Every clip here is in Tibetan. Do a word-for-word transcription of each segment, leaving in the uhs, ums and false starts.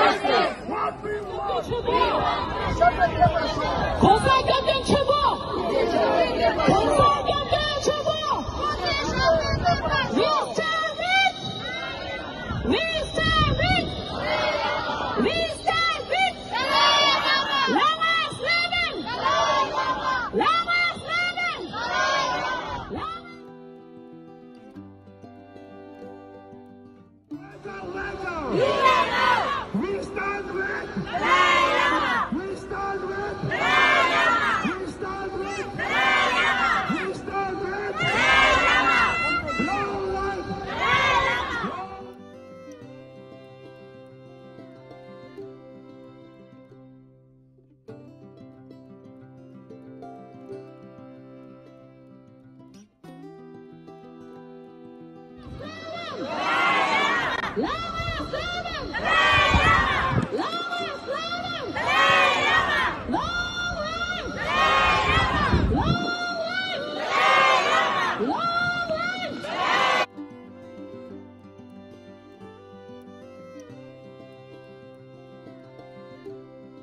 གོང་ས་སྐྱབས་མགོན་ཆེན་པོ། གོང་ས་སྐྱབས་མགོན་ཆེན་པོ། We stand with, we stand with, we stand with. Lama Slaman! Lama Slaman! Lama We stand with Dalai Lama! We stand with Dalai Lama! We stand with Dalai Lama! We stand with Dalai Lama! Long life! Dalai Lama!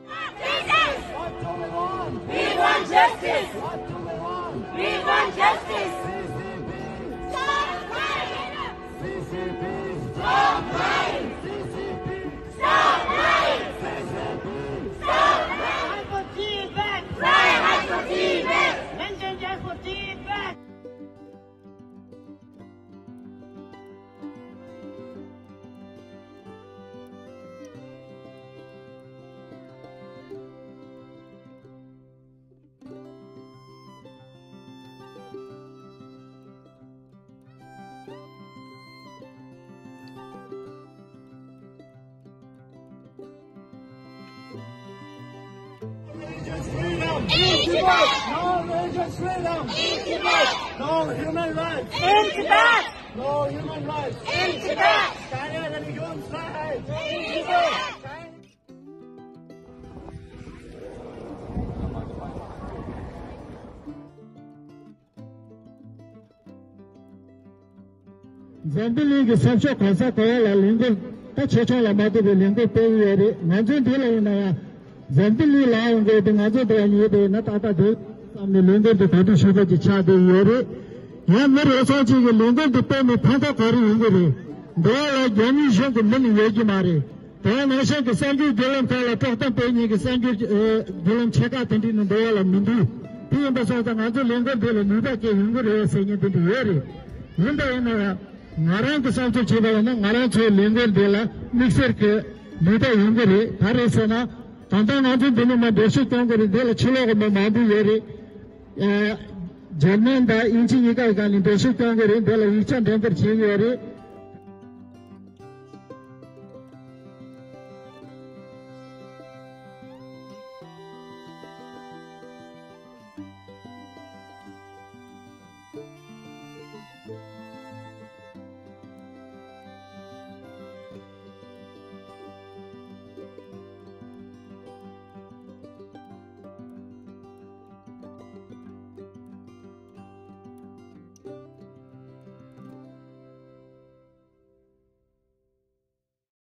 What do we want? We want justice. What do we want? We want justice. C C P. Stop lying. C C P. Stop lying. C C P. Stop lying. C C P. Stop lying. Fight for Tibet. Fight for Tibet. Mention just for Tibet. Religious freedom. In Tibet. No religious freedom. In Tibet. No human rights. In Tibet. No human rights. In Tibet. Keine Religionsfreiheit. In Tibet. འཛམ་བུ་གླིང་གི་ས་ཕྱོགས་གང་ས་གང་ལ་ལས་འགུལ་ད་ཆེ་ཆུང་ལ་མ་ལྟོས་པའི་ལས་འགུལ་སྤེལ་གྱི་ཡོད་རེད། ང་ཚོའི་འདི་ལ་ཡིན་ན་ཡང་འཛམ་བུ་གླིང་ལ་ཡོང་དགོས་ཏེ་ང་ཚོ་འདི་ལ་ཉེ་བའི་ན་ཏག་ཏག་འདུག་བསམ་ནས་ལས་འགུལ་འདི་གོ་སྒྲིག་ཞུས་པ་ཅིག་ཆགས་བསྡད་ཡོད་རེད། ཡང་མི་རེ་ཟུང་ཅིག་གིས་ལས་འགུལ་འདི་སྤེལ་ནས་ཕན་ཐོགས་ག་རེ་ཡོང་གི་རེད། འདི་བ་ལ་རྒྱ་མིའི་གཞུང་གི་མི་ནི་ཡོད་ཀྱི་མ་རེད། དེ་ནང་བཞིན་གྱི་གསར་འགྱུར་བརྒྱུད་ལམ་ཁག་ལ་དཀྲོག་གཏམ་སྤེལ་མཁན་གྱི་གསར་འགྱུར་ཨེ་བརྒྱུད་ལམ་ཆེ་ཁག་དེ་འདྲའི་ནི་འདུག་བ་ལ་མི་འདུག་དེ་ཡིན་པ་སོང་ཙང་ང་ཚོ་ལས་འགུལ་འདི་ལ་ནུས་པ་སྐྱེ་ཡོང་གི་རེད་ཟེར་མཁན་དེ་འདྲ་ཡོད་རེད། ཡིན་པ་ཡིན་ན་ཡང་ང་རང་གི་བསམ་ཚུལ་བྱས་པ་ཡིན་ན་ང་རང་ཚོའི་ལས་འགུལ་འདི་ལ་དམིགས་བསལ་གྱི་ནུས་པ་ཡོང་གི་རེད། ག་རེ་ཟེར་ན་ད་ལྟ་ང་ཚོ་འདི་ནས་མར་འགྲེལ་བཤད་གཏོང་གི་རེད། འདི་ལ་ཕྱི་ལོགས་གི་མི་མང་པོ་ཡོད་རེད། ཨ་འཇར་མན་དང་དབྱིན་ཇི་གཉིས་ཀའི་སྒང་ནས་འགྲེལ་བཤད་གཏོང་གི་རེད། འདི་ལ་ཡིག་ཆ་འགྲན་བསྡུར་བྱེད་ཀྱི་ཡོད་རེད།